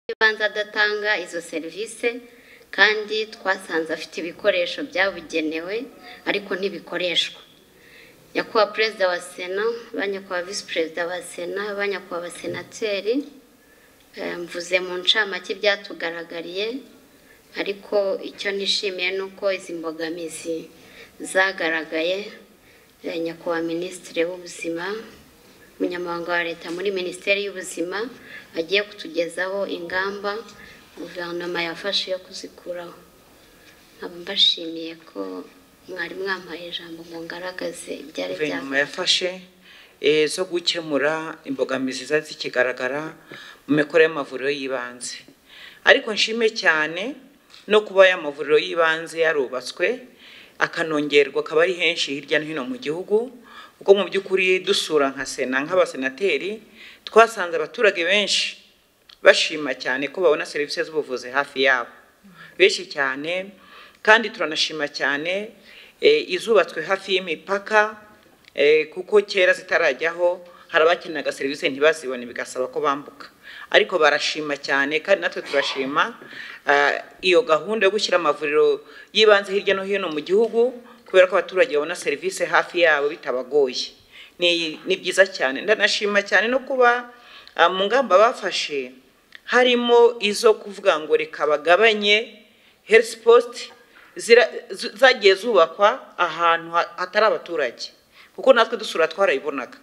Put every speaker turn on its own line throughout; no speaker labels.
Y'ibanze adatanga izo serivisi, kandi twasanze afite ibikoresho byabugenewe ariko ntibikoreshwa. Nyakubahwa Perezida wa Sena, ba nyakubahwa Visi Perezida wa Sena, ba nyakubahwa abasenateri, mvuze mu ncamake ibyatugaragariye, ariko icyo nishimiye ni uko izi mbogamizi zagaragaye. Nyakubahwa Minisitiri w'Ubuzima, Umunyamabanga wa Leta muri Minisiteri y'Ubuzima, agiye kutugezaho ingamba guverinoma yafashe yo kuzikuraho. Nkaba mbashimiye ko mwari mwampaye ijambo ngo ngaragaze ibyari
Guverinoma yafashe zo gukemura imbogamizi zari zikigaragara mu mikorere y'amavuriro y'ibanze. Ariko nshime cyane no kuba aya mavuriro y'ibanze yarubatswe, akanongerwa, akaba ari henshi hirya no hino mu gihugu, kuko mu by'ukuri dusura nka Sena, nk'abasenateri, twasanze abaturage benshi bashima cyane ko babona serivisi z'ubuvuzi hafi yabo, benshi cyane. Kandi turanashima cyane izubatswe hafi y'imipaka, kuko kera zitarajyaho hari abakeneraga serivisi ntibazibone, bigasaba ko bambuka, ariko barashima cyane. Kandi natwe turashima iyo gahunda yo gushyira amavuriro y'ibanze hirya no hino mu gihugu, kubera ko abaturage babona serivisi hafi yabo bitabagoye. Ni byiza cyane. Ndanashima cyane no kuba mu ngamba bafashe harimo izo kuvuga ngo reka bagabanye health post zagiye zubakwa ahantu hatari abaturage, kuko natwe dusura twarayibonaga.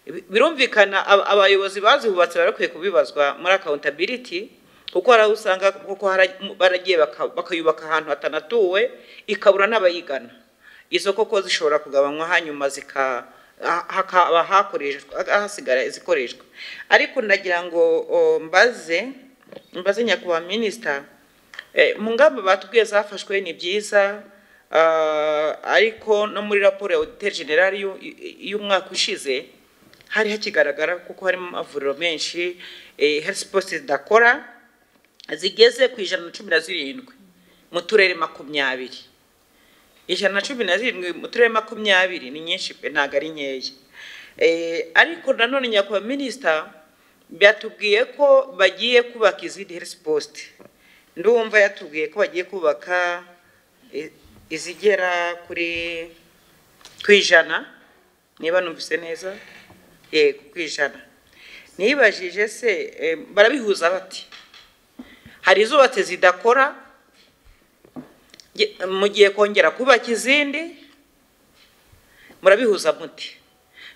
Birumvikana abayobozi bazihubatse barakwiye kubibazwa muri accountability, kuko hari aho usanga kuko baragiye bakayubaka ahantu hatanatuwe, ikabura n'abayigana. Izo koko zishobora kugabanywa, hanyuma hakaba hakoreshwa, hasigara izikoreshwa. Ariko ndagira ngo mbaze nyakubahwa minisita, mu ngamba batubwiye zafashwe ni byiza, ariko no muri raporo ya Auditeur Général y'umwaka ushize hari hakigaragara kuko harimo amavuriro menshi, health post zidakora zigeze ku 117 mu turere 20. 117 mu turere 20 ni nyinshi pe, ntabwo ari nkeya. Ariko nanone nyakubahwa minisita byatubwiye ko bagiye kubaka izindi health post. Ndumva yatubwiye ko bagiye kubaka izigera ku 100, niba numvise neza. Yego, ku 100. Nibajije se, barabihuza bati hari izubatse zidakora, mugiye kongera kubaka izindi, murabihuza muti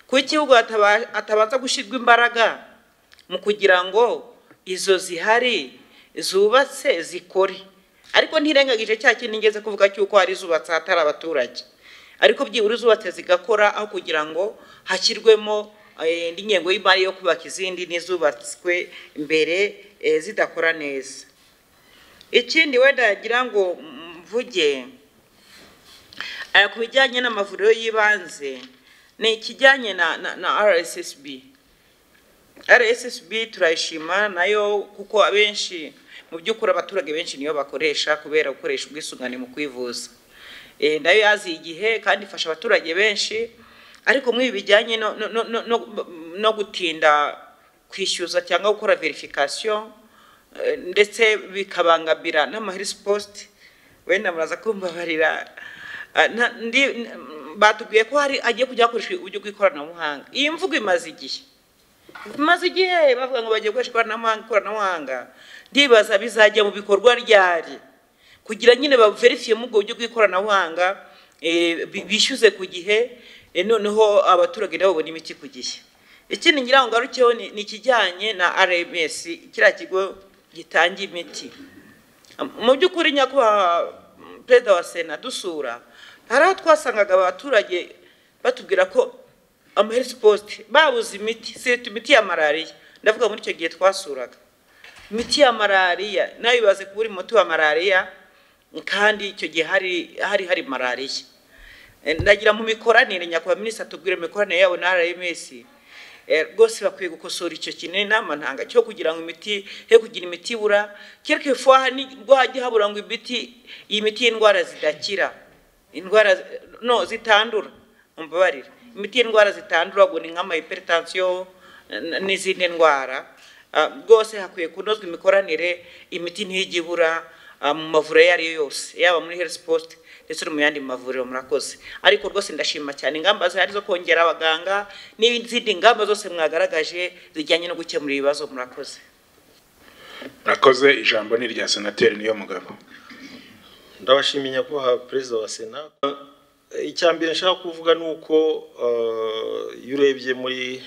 kuki ahubwo hatabanza gushyirwa imbaraga mu kugira ngo izo zihari zubatse zikore? Ariko ntirengagije cya kindi ngeze kuvuga cy'uko hari izubatse ahatari abaturage, ariko byibura izubatse zigakora, aho kugira ngo hashyirwemo indi ngengo y'imari yo kubaka izindi n'izubatswe mbere zidakora neza. Ikindi wenda yagira ngo mvuge ku bijyanye n'amavuriro y'ibanze ni ikijyanye na RSSB. RSSB turayishima nayo, kuko abenshi mu by'ukuri abaturage benshi niyo bakoresha kubera gukoresha ubwisungane mu kwivuza. Nayo yaziye igihe kandi ifasha abaturage benshi, ariko muri ibi bijyanye no gutinda kwishyuza cyangwa gukora verification, ndetse bikabangamira n'ama health post, wenda muraza kumbabarira. Batubwiye ko hari agiye kujya hakoreshwa uburyo bw'ikoranabuhanga. Iyi mvugo imaze igihe bavuga ngo bagiye gukoresha ikoranabuhanga. Ndibaza bizajya mu bikorwa ryari, kugira nyine baverifiye mu ubwo buryo bw'ikoranabuhanga, bishyuze ku gihe, noneho abaturage nabo babone imiti ku gihe. Ikindi ngira ngo ngarukeho ni ikijyanye na RMS, kiriya kigo gitanga imiti. Mu by'ukuri, nyakubahwa Perezida wa Sena, dusura hari aho twasangaga abaturage batubwira ko ama health post babuze imiti, surtout imiti ya malariya. Ndavuga muri icyo gihe twasuraga imiti ya malariya, nawe ibaze kubura umuti wa malariya kandi icyo gihe hari malariya. Ndagira mu mikoranire, nyakubahwa minisitiri atubwire imikoranire yabo na RMS. Rwose bakwiye gukosora icyo kintu, inama ntanga cyo kugira ngo imiti he kugira imiti ibura. Quelque fois nibwo hajya habura ngo imiti, iyi miti y'indwara zidakira, indwara no zitandura, umbabarire, imiti y'indwara zitandura, ngo ni nk'ama hypertension n'izindi ndwara. Rwose hakwiye kunozwa imikoranire, imiti ntijye ibura mu mavuriro ayo ari yo yose, yaba muri health post ndetse no mu yandi mavuriro. Murakoze. Ariko rwose ndashima cyane ingamba zihari zo kongera abaganga n'izindi ngamba zose mwagaragaje zijyanye no gukemura ibibazo. Murakoze.
Murakoze. Ijambo ni irya Senateri Niyomugabo.
Ndabashimiye, nyakubahwa Perezida wa Sena. Icya mbere nshaka kuvuga ni uko iyo urebye muri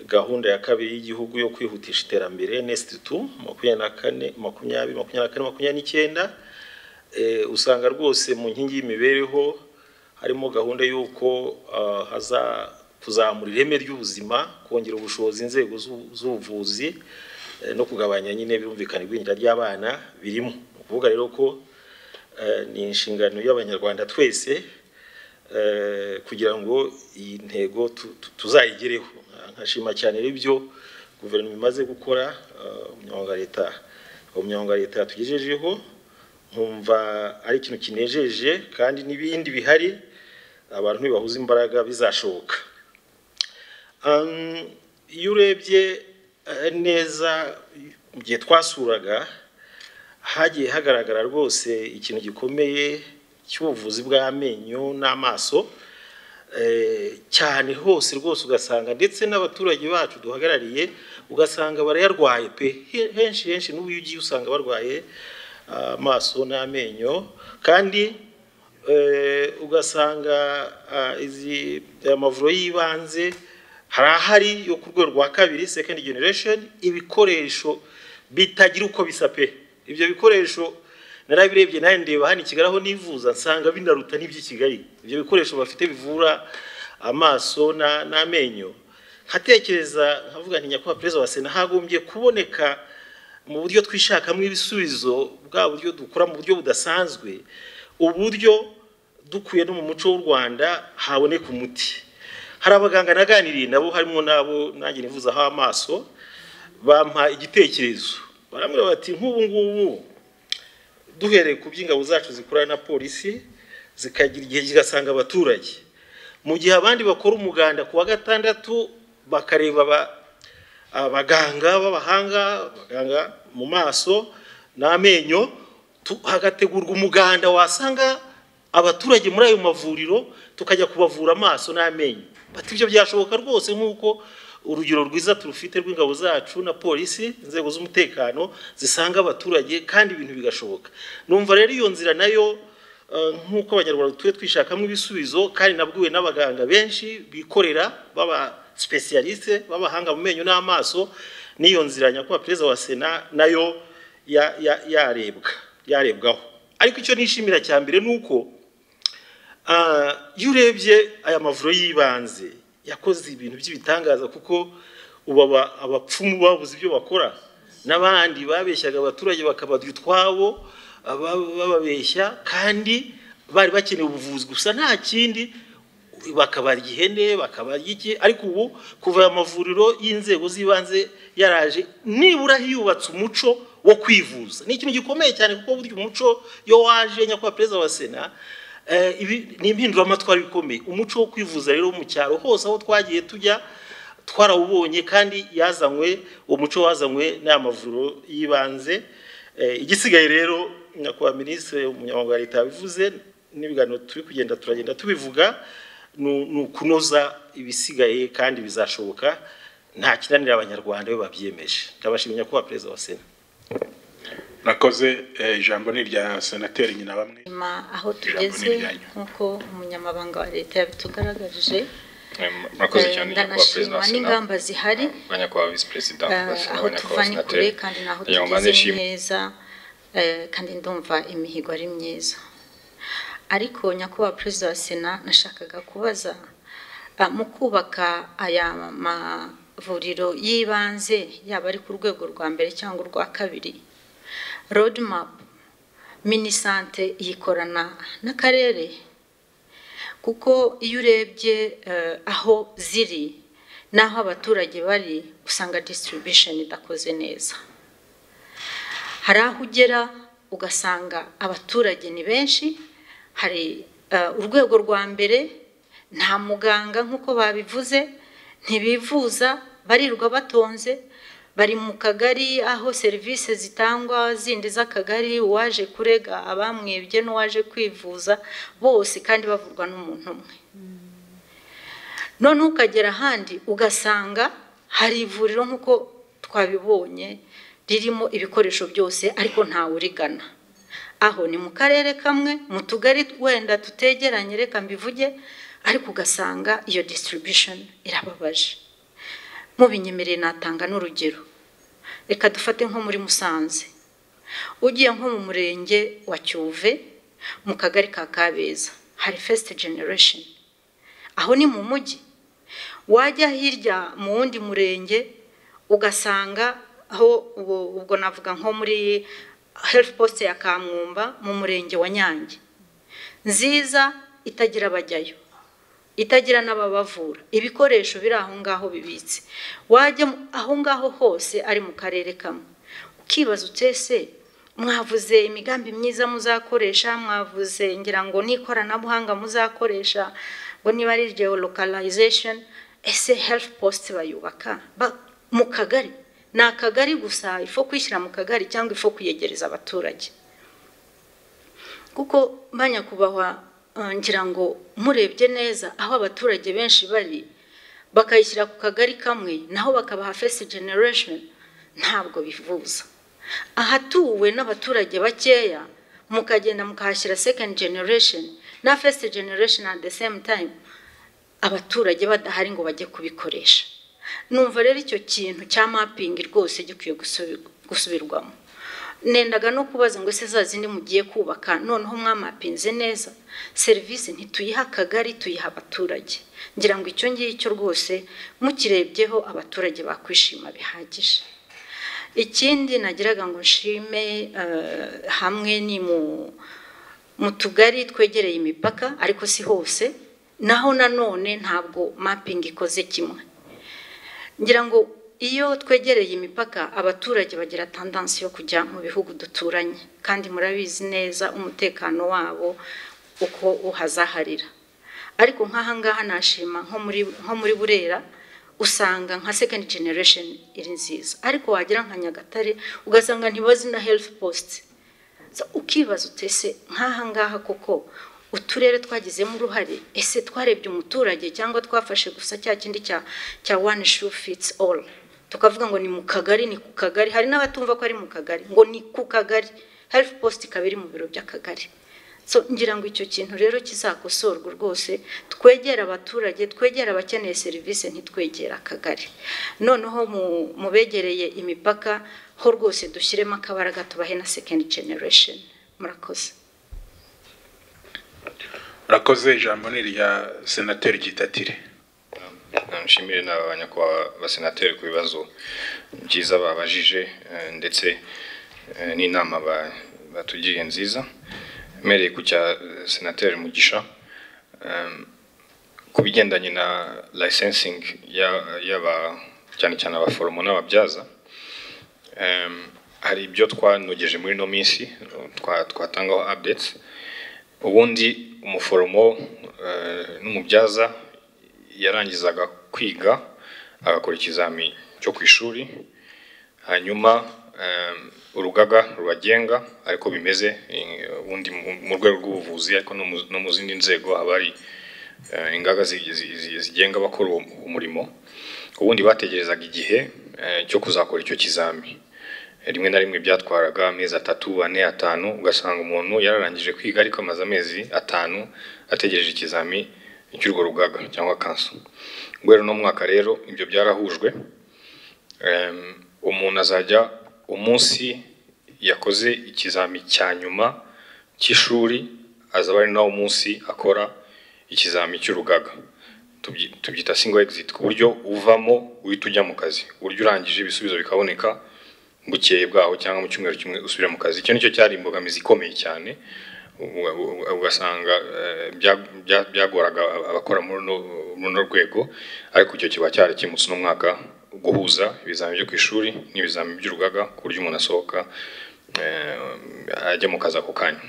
gahunda ya kabiri y'igihugu yo kwihutisha iterambere, NST 2, 24 20 24 29, usanga rwose mu nkingi y'imibereho harimo gahunda y'uko haza kuzamura ireme ry'ubuzima, kongera ubushobozi inzego z'ubuvuzi, no kugabanya nyine birumvikana igwingira ry'abana birimo. Ni ukuvuga rero ko ni inshingano y'Abanyarwanda twese kugira ngo iyi ntego tuzayigereho. Nkashima cyane rero ibyo guverinoma imaze gukora, umunyamabanga wa leta yatugejejeho, nkumva ari ikintu kinejeje, kandi n'ibindi bihari abantu nibahuza imbaraga bizashoboka. Iyo urebye neza, mu gihe twasuraga hagiye hagaragara rwose ikintu gikomeye cy'ubuvuzi bw'amenyo n'amaso, cyane hose rwose, ugasanga ndetse n'abaturage bacu duhagarariye ugasanga barayarwaye pe. Henshi henshi n'ubu iyo ugiye usanga barwaye amaso n'amenyo, kandi ugasanga izi aya mavuriro y'ibanze hari ahari yo ku rwego rwa kabiri, second generation, ibikoresho bitagira uko bisa pe. Ibyo bikoresho narabirebye nawe, ndeba hano i Kigali aho nivuza, nsanga binaruta n'iby'i Kigali, ibyo bikoresho bafite bivura amaso n'amenyo. Nkatekereza nkavuga nti: "Nyakubahwa Perezida wa Sena, hagombye kuboneka mu buryo twishakamo ibisubizo, bwa buryo dukora mu buryo budasanzwe, uburyo dukuye no mu muco w'u Rwanda haboneka umuti." Hari abaganga naganiriye nabo, harimo n'abo nanjye nivuzaho amaso, bampa igitekerezo, barambwira bati: "Nk'ubu ngubu duhereye ku by'ingabo zacu zikorana na polisi, zikagira igihe kigasanga abaturage mu gihe abandi bakora umuganda ku wa gatandatu, bakareba abaganga b'abahanga, abaganga mu maso n'amenyo, hagategurwa umuganda wasanga abaturage muri ayo mavuriro, tukajya kubavura amaso n'amenyo." Bati: "Ibyo byashoboka rwose, nk'uko urugero rwiza turufite rw'ingabo zacu na polisi, inzego z'umutekano zisanga abaturage, kandi ibintu bigashoboka." Numva rero iyo nzira nayo, nk'uko Abanyarwanda dutuye twishakamo ibisubizo, kandi nabwiwe n'abaganga benshi bikorera baba spécialistes, b'abahanga mu menyo n'amaso, n'iyo nzira, nyakubahwa Perezida wa Sena, nayo yarebwaho. Ariko icyo nishimira cya mbere ni uko iyo urebye aya mavuriro y'ibanze yakoze ibintu by'ibitangaza, kuko ubu abapfumu babuze ibyo bakora n'abandi babeshyaga abaturage bakabadya utwabo, bababeshya kandi bari bakeneye ubuvuzi gusa, nta kindi, bakabarya ihene, bakabarya iki. Ariko ubu kuva aya mavuriro y'inzego z'ibanze yaraje, nibura hiyubatse umuco wo kwivuza. Ni ikintu gikomeye cyane, kuko burya umuco iyo waje, nyakubahwa Perezida wa Sena, ibi ni impinduramatwara ikomeye. Umuco wo kwivuza rero mu cyaro hose aho twagiye tujya twarawubonye, kandi yazanywe, uwo muco wazanywe n'aya mavuriro y'ibanze. Igisigaye rero, nyakubahwa Minisitiri, umunyamabanga wa leta yabivuze, n'ibiganiro turi kugenda turagenda tubivuga, ni ukunoza ibisigaye, kandi bizashoboka. Nta kinanira Abanyarwanda iyo babyiyemeje. Ndabashimira, nyakubahwa Perezida wa Sena.
Murakoze. Ijambo ni irya Senateri Nyina bamwe.
Nyuma aho
Ijambo
tugeze
ni iryanyu.
nk'uko umunyamabanga wa leta yabitugaragarije,
Murakoze cyane, nyakubahwa Perezida
ndanashima
wa Sena,
n'ingamba zihari.
ba nyakubahwa Visi Perezida ba Sena,
Aho
ba nyakubahwa
tuva ni kure
Senateri,
kandi n'aho
ndagira ngo mbanze
tugeze ni
nshime
heza, kandi ndumva imihigo ari myiza. Ariko nyakubahwa Perezida wa Sena, nashakaga kubaza, mu kubaka aya mavuriro y'ibanze, yaba ari ku rwego rwa mbere cyangwa urwa kabiri, roadmap MINISANTE yikorana n'akarere? Kuko iyo urebye aho ziri n'aho abaturage bari, usanga distribution idakoze neza. Hari aho ugera ugasanga abaturage ni benshi, hari urwego rwa mbere nta muganga, nk'uko babivuze, ntibivuza, barirwa batonze. Bari mu kagari aho serivisi zitangwa zindi z'akagari, uwaje kurega abamwibye n'uwaje kwivuza bose kandi bavurwa n'umuntu umwe. None ukagera ahandi ugasanga hari ivuriro nk'uko twabibonye ririmo ibikoresho byose ariko ntawe urigana. Aho ni mu karere kamwe, mu tugari wenda tutegeranye reka mbivuge, ariko ugasanga iyo distribution irababaje. Mubinyemereye natanga n'urugero. Reka dufate nko muri Musanze, ugiye nko mu murenge wa Cyuve mu kagari ka Kabeza hari first generation, aho ni mu mujyi. Wajya hirya mu wundi murenge ugasanga aho ubwo navuga nko muri health post ya Kamwumba mu murenge wa Nyange, nziza itagira abajyayo, itagira n'ababavura, ibikoresho biri aho ngaho bibitse. Wajya aho ngaho hose ari mu karere kamwe, ukibaza utese mwavuze imigambi myiza muzakoresha, mwavuze ngira ngo n'ikoranabuhanga muzakoresha, ngo niba ari geolocalization, ese health post bayubaka mu kagari? Ni akagari gusa ifo kwishyira mu kagari cyangwa ifo kuyegereza abaturage? Kuko banyakubahwa ngira ngo murebye neza aho abaturage benshi bari bakayishyira ku kagari kamwe, naho bakabaha first generation, ntabwo bivuza. Ahatuwe n'abaturage bakeya mukagenda mukahashyira second generation na first generation at the same time, abaturage badahari ngo bajye kubikoresha. Numva rero icyo kintu cya mapping rwose gikwiye gusubirwamo. Nendaga no kubaza ngo ese za zindi mugiye kubaka noneho mwamapinze neza? Serivisi ntituyiha akagari, tuyiha abaturage. Ngira ngo icyo ngicyo rwose mukirebyeho abaturage bakwishima bihagije. Ikindi nagiraga ngo nshime hamwe ni mu tugari twegereye imipaka, ariko si hose, naho nanone ntabwo mapping ikoze kimwe. Ngira ngo iyo twegereye imipaka abaturage bagira tendansi yo kujya mu bihugu duturanye, kandi murabizi neza umutekano wabo uko uhazaharira. Ariko nk'aha ngaha nashima nko muri Burera usanga nka second generation iri nziza, ariko wagira nka Nyagatare ugasanga ntibazi na health post. Ukibaza utese nk'aha ngaha koko uturere twagizemo uruhare, ese twarebye umuturage cyangwa twafashe gusa cya kindi cya one shoe fits all, tukavuga ngo ni mu kagari, ni ku kagari. Hari n'abatumva ko ari mu kagari, ngo ni ku kagari, health post ikaba iri mu biro by'akagari. So ngira ngo icyo kintu rero kizakosorwa rwose, twegera abaturage, twegera abakeneye serivisi, ntitwegera akagari. Noneho mu begereye imipaka ho rwose dushyiremo akabaraga, tubahe na second generation. Murakoze.
Murakoze. Ijambo ni irya Senateri Gitatire.
Nshimire n'abanyakubahwa basenateri ku bibazo byiza babajije ndetse n'inama batugiriye nziza. Mpereye ku cya Senateri Mugisha ku bigendanye na licensing y'aba cyane cyane abaforomo n'ababyaza, hari ibyo twanogeje muri ino minsi twatangaho updates. Ubundi umuforomo n'umubyaza yarangizaga kwiga agakora ikizami cyo ku ishuri, hanyuma urugaga rubagenga, ariko bimeze ubundi mu rwego rw'ubuvuzi, ariko no mu zindi nzego haba hari ingaga zigenga abakora uwo umurimo. Ubundi bategerezaga igihe cyo kuzakora icyo kizami. Rimwe na rimwe byatwaraga amezi 3, 4, 5, ugasanga umuntu yararangije kwiga ariko amaze amezi 5 ategereje ikizami cy'urwo rugaga cyangwa kanso. Guhera uno mwaka rero ibyo byarahujwe, umuntu azajya umunsi yakoze ikizami cya nyuma cy'ishuri azaba ari nawo munsi akora ikizami cy'urugaga. Tubyita single exit, ku buryo uvamo uhita ujya mu kazi, uburyo urangije ibisubizo bikaboneka bukeye bwaho cyangwa mu cyumweru kimwe usubira mu kazi. Icyo nicyo cyari imbogamizi ikomeye cyane, ugasanga byagoraga abakora muri runo rwego, ariko icyo kiba cyarakemutse uno mwaka, guhuza ibizami byo ku ishuri n'ibizami by'urugaga, ku buryo umuntu asohoka ajya mu kazi ako kanya.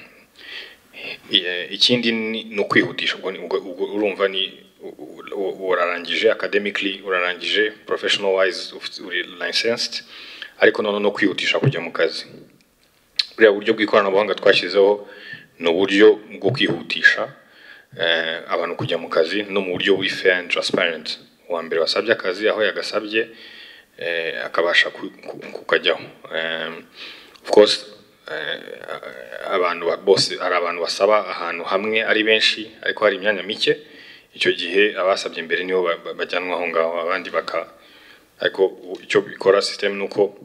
Ikindi ni ukwihutisha, ubwo urumva ni Urarangije academically, urarangije professional wise, uri licensed, ariko noneho no kwihutisha kujya mu kazi. Buriya buryo bw'ikoranabuhanga twashyizeho ni uburyo bwo kwihutisha abantu kujya mu kazi, no mu buryo buri fair and transparent. Uwa mbere wasabye akazi, aho yagasabye, akabasha kukajyaho. Of course, abantu bose, hari abantu basaba ahantu hamwe ari benshi ariko hari imyanya mike. Icyo gihe abasabye mbere nibo bajyanwa aho ngaho, abandi baka. Ariko icyo bikora system ni uko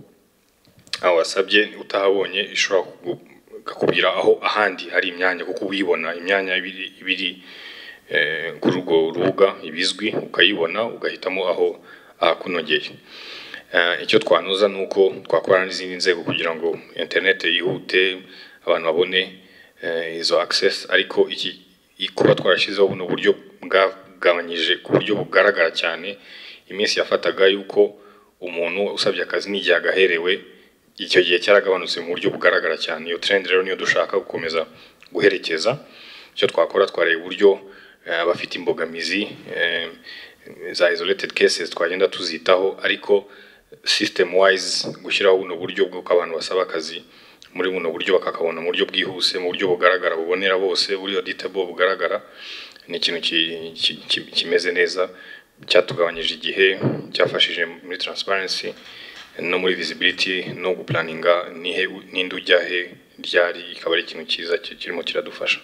aho wasabye utahabonye, ishobora ikakubwira aho ahandi hari imyanya, kuko uyibona imyanya ibiri kuri urwo rubuga ibizwi, ukayibona ugahitamo aho ahakunogeye. Icyo twanoza ni uko twakorana n'izindi nzego kugira ngo internet yihute, abantu babone izo access. Ariko iki, kuba twarashyizeho buno buryo bwagabanyije ku buryo bugaragara cyane iminsi yafataga yuko umuntu usabye akazi n'igihe agaherewe, icyo gihe cyaragabanutse mu buryo bugaragara cyane. Iyo trend rero niyo dushaka gukomeza guherekeza. Icyo twakora, twareba uburyo abafite imbogamizi za isolated cases twagenda tuzitaho, ariko system wise gushyiraho buno buryo bw'uko abantu basaba akazi muri buno buryo bakakabona mu buryo bwihuse, mu buryo bugaragara, bubonera bose, buri auditable, bugaragara, ni ikintu kimeze neza, cyatugabanyije igihe, cyafashije muri transparency no muri visibility no guplaninga nihe ninde ujya he ryari, ikaba ari ikintu cyiza kirimo kiradufasha.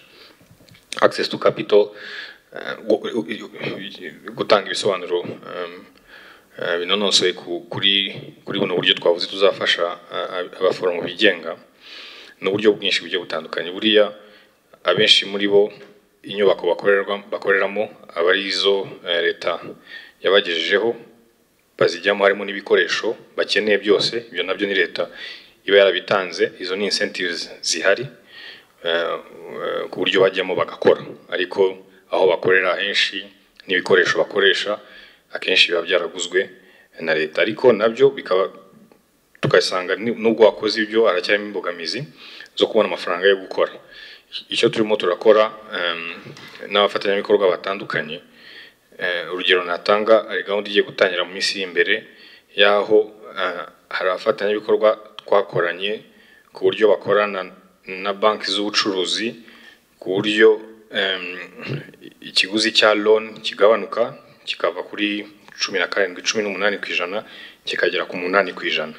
Access to capital, gutanga ibisobanuro binonosoye kuri buno buryo twavuze tuzafasha abaforomo bigenga, ni uburyo bwinshi bugiye butandukanye. Buriya abenshi muri bo inyubako bakoreramo aba ari izo leta yabagejejeho, bazijyamo harimo n'ibikoresho bakeneye byose. Ibyo nabyo ni leta iba yarabitanze. Izo ni incentives zihari ku buryo bajyamo bagakora, ariko aho bakorera henshi n'ibikoresho bakoresha akenshi biba byaraguzwe na leta. Ariko nabyo bikaba tugasanga nubwo wakoze ibyo, haracyarimo imbogamizi zo kubona amafaranga yo gukora. Icyo turimo turakora n'abafatanyabikorwa batandukanye, urugero natanga, hari gahunda igiye gutangira mu minsi iri imbere y'aho hari abafatanyabikorwa twakoranye ku buryo bakorana na banki z'ubucuruzi, ku buryo ikiguzi cya loan kigabanuka, kikava kuri 17, 18% kikagera ku 8%.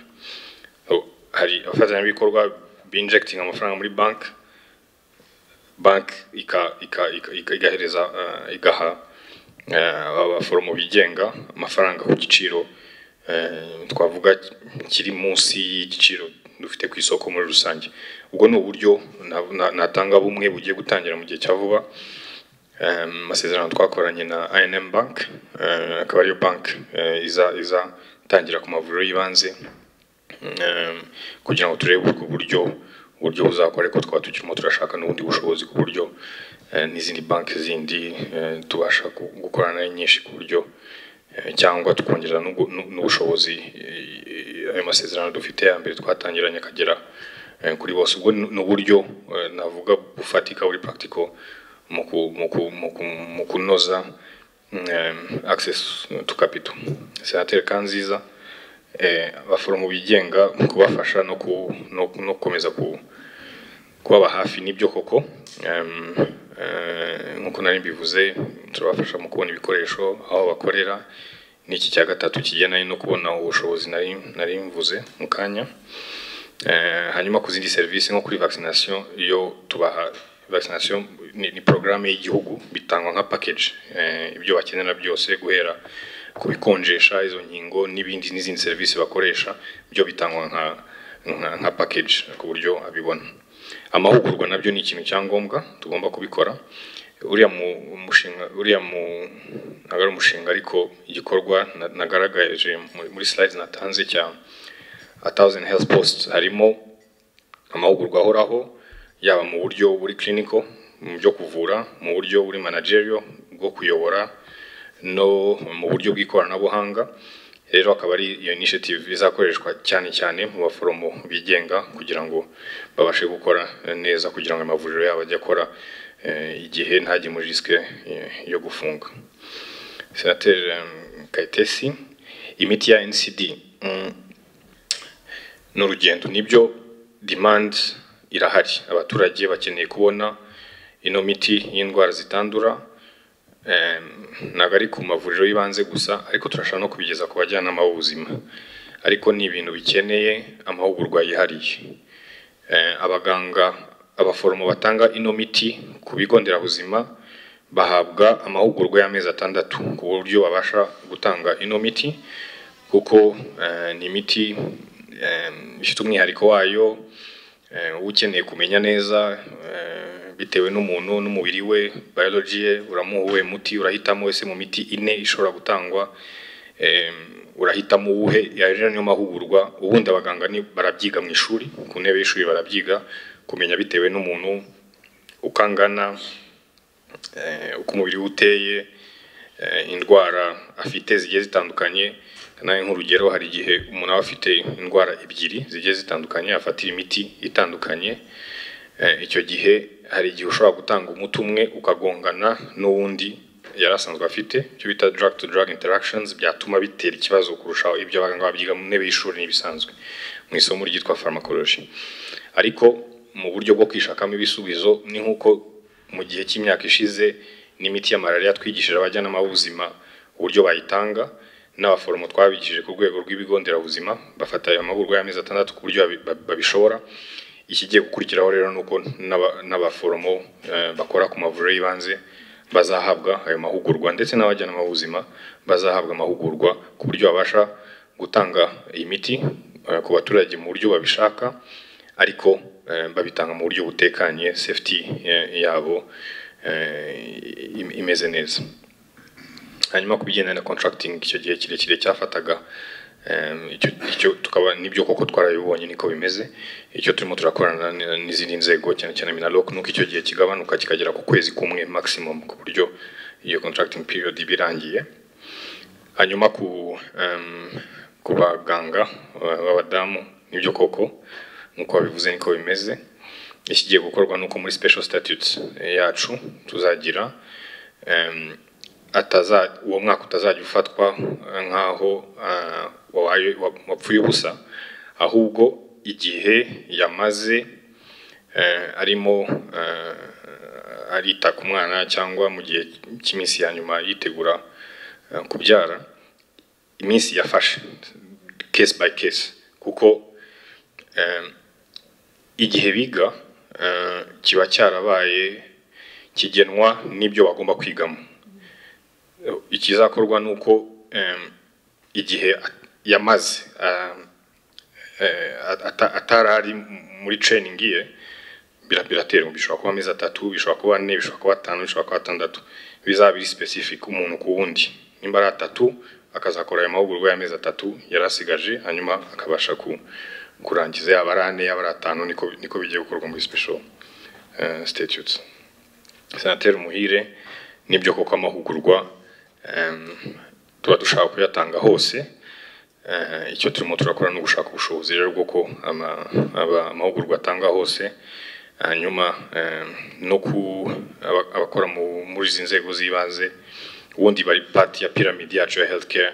Hari abafatanyabikorwa binjecting amafaranga muri banki, banki igahereza igaha abaforomo bigenga amafaranga ku giciro twavuga kiri munsi y'igiciro dufite ku isoko muri rusange. Ubwo ni uburyo natanga bumwe bugiye gutangira mu gihe cya vuba. Amasezerano twakoranye na I&M Bank, akaba ariyo bank izatangira ku mavuriro y'ibanze, kugira ngo turebe ubwo buryo buzakora. Ariko twaba tukirimo turashaka n'ubundi bushobozi ku buryo n'izindi banki zindi tubasha gukorana nayo nyinshi, ku buryo cyangwa tukongera n'ubushobozi ayo masezerano dufite ya mbere twatangiranye akagera kuri bose. Ubwo ni uburyo navuga bufatika, buri practical mu kunoza access to capital. Senateri Kanziza, abaforomo bigenga kubafasha no gukomeza kubaba hafi, nibyo koko. Nk'uko nari mbivuze, turabafasha mu kubona ibikoresho, aho bakorera, n'iki cya gatatu kigendanye no kubona ubushobozi nari mvuze mu kanya. Hanyuma ku zindi serivisi nko kuri vaccination, iyo tubaha vaccination ni porogaramu y'igihugu, bitangwa nka package, ibyo bakenera byose, guhera ku bikonjesha izo nkingo n'ibindi n'izindi serivisi bakoresha, byo bitangwa nka package ku buryo abibona. Amahugurwa nabyo ni ikintu cya ngombwa, tugomba kubikora. Uriya mu mushinga, uriya mu ntabwo ari umushinga, ariko igikorwa nagaragaje muri slides natanze cya 1000 health posts, harimo amahugurwa ahoraho, yaba mu buryo buri clinical mu byo kuvura, mu buryo buri managerial bwo kuyobora, no mu buryo bw'ikoranabuhanga. Rero akaba ari iyo initiative izakoreshwa cyane cyane mu baforomo bigenga kugira ngo babashe gukora neza, kugira ngo amavuriro yabo ajye akora. igihe ntajye muri risque yo gufunga. Senateri Kayitesi, imiti ya NCD n'urugendo nibyo, demand irahari, abaturage bakeneye kubona ino miti y'indwara zitandura. Ntabwo ari ku mavuriro y'ibanze gusa, ariko turashaka no kubigeza ku bajyanama b'ubuzima, ariko ni ibintu bikeneye amahugurwa yihariye. Abaganga, abaforomo batanga ino miti ku bigo nderabuzima bahabwa amahugurwa y'amezi 6 ku buryo babasha gutanga ino miti, kuko ni imiti ifite umwihariko wayo, ukeneye kumenya neza bitewe n'umuntu n'umubiri we, biology ye, uramuha uwuhe muti, urahitamo wese mu miti 4 ishobora gutangwa, urahitamo uwuhe. Rero niyo mahugurwa ubundi abaganga ni barabyiga mu ishuri, ku ntebe y'ishuri barabyiga, kumenya bitewe n'umuntu ukangana, uko umubiri we uteye, indwara afite zigiye zitandukanye. Nawe nk'urugero, hari igihe umuntu aba afite indwara 2 zigiye zitandukanye, afatira imiti itandukanye. Icyo gihe hari igihe ushobora gutanga umuti umwe ukagongana n'uwundi yari asanzwe afite, icyo bita drug to drug interactions, byatuma bitera ikibazo kurushaho. Ibyo abaganga babyiga mu ntebe y'ishuri n'ibisanzwe mu isomo ryitwa pharmacology. Ariko mu buryo bwo kwishakamo ibisubizo, ni nk'uko mu gihe cy'imyaka ishize n'imiti ya malaria twigishije abajyanama b'ubuzima uburyo bayitanga, n'abaforomo twabigishije ku rwego rw'ibigo nderabuzima, bafata ayo mahugurwa y'amezi 6 ku buryo babishobora. Ikigiye gukurikiraho rero nuko n'abaforomo bakora ku mavuriro y'ibanze bazahabwa ayo mahugurwa, ndetse n'abajyanama b'ubuzima bazahabwa amahugurwa ku buryo babasha gutanga iyi miti ku baturage mu buryo babishaka, ariko babitanga mu buryo butekanye, safety yabo imeze neza. Hanyuma ku bigendanye na contracting, icyo gihe kirekire cyafataga, icyo tukaba nibyo koko twarabibonye niko bimeze. Icyo turimo turakorana n'izindi nzego, cyane cyane Minaloc, nuko icyo gihe kigabanuka kikagera ku kwezi kumwe maximum, ku buryo iyo contracting period iba irangiye. Hanyuma ku baganga b'abadamu, nibyo koko nkuko babivuze niko bimeze. Ikigiye gukorwa nuko muri special statutes yacu tuzagira uwo mwaka utazajya ufatwa nkaho wapfuye ubusa, ahubwo igihe yamaze arimo arita ku mwana cyangwa mu gihe cy'iminsi ya nyuma yitegura kubyara, iminsi yafashe case by case, kuko igihe biga kiba cyarabaye kigenwa n'ibyo bagomba kwigamo. Ikizakorwa nuko igihe yamaze atarari muri training ye biraterwa, bishobora kuba amezi 3, bishobora kuba 4, bishobora kuba 5, bishobora kuba 6, bizaba biri specific umuntu ku wundi. Nimba ari 3 akazakora ayo mahugurwa y'amezi 3 yarasigaje, hanyuma akabasha kurangiza, yaba ari 4 yaba ari 5, niko bigiye gukorwa muri special statutes. Senateri Muhire, nibyo koko amahugurwa tuba dushaka kuyatanga hose. Icyo turimo turakora no gushaka ubushobozi rero bwo ko amahugurwa atanga hose, hanyuma no ku abakora muri izi nzego z'ibanze ubundi bari part ya pyramid yacu ya healthcare,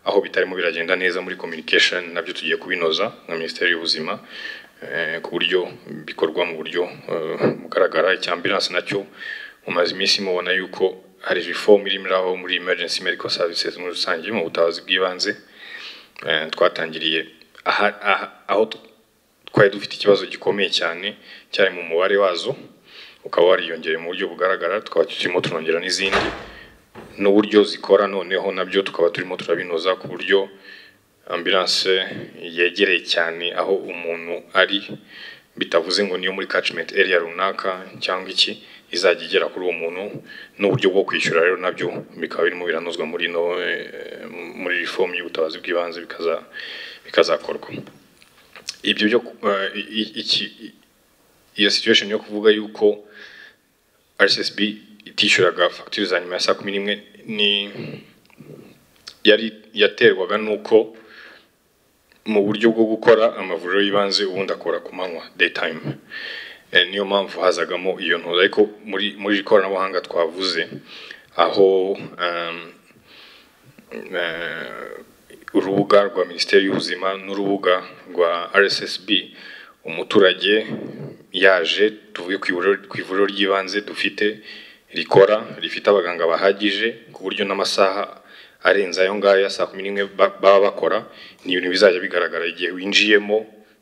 aho bitarimo biragenda neza muri communication, nabyo tugiye kubinoza nka Minisiteri y'Ubuzima ku buryo bikorwa mu buryo bugaragara. Icya ambulance nacyo mumaze iminsi mubona yuko hari reform irimo iraho muri emergency medical services muri rusange mu butabazi bw'ibanze. Twatangiriye aho twari dufite ikibazo gikomeye cyane cyari mu mubare wazo, ukaba wariyongereye mu buryo bugaragara, tukaba turimo turongera n'izindi n'uburyo zikora, noneho nabyo tukaba turimo turabinoza ku buryo ambulance yegereye cyane aho umuntu ari, bitavuze ngo niyo muri catchment area runaka cyangwa iki, izajya igera kuri uwo muntu. N'uburyo bwo kwishyura rero nabyo bikaba birimo biranozwa muri no muri reform y'ubutabazi bw'ibanze bikazakorwa. Ibyo byo iyo situation yo kuvuga yuko RSSB itishyuraga facture za nyuma ya saa 11 ni yari yaterwaga nuko mu buryo bwo gukora amavuriro y'ibanze ubundi akora ku manywa daytime. Niyo mpamvu hazagamo iyo ntuza. Ariko muri iri koranabuhanga twavuze, aho urubuga rwa Minisiteri y'Ubuzima n'urubuga rwa RSSB, umuturage yaje, tuvuge ku ivuriro ry'ibanze dufite rikora, rifite abaganga bahagije, ku buryo n'amasaha arenze ayo ngayo ya saa 11 baba bakora, ni ibintu bizajya bigaragara igihe winjiyemo.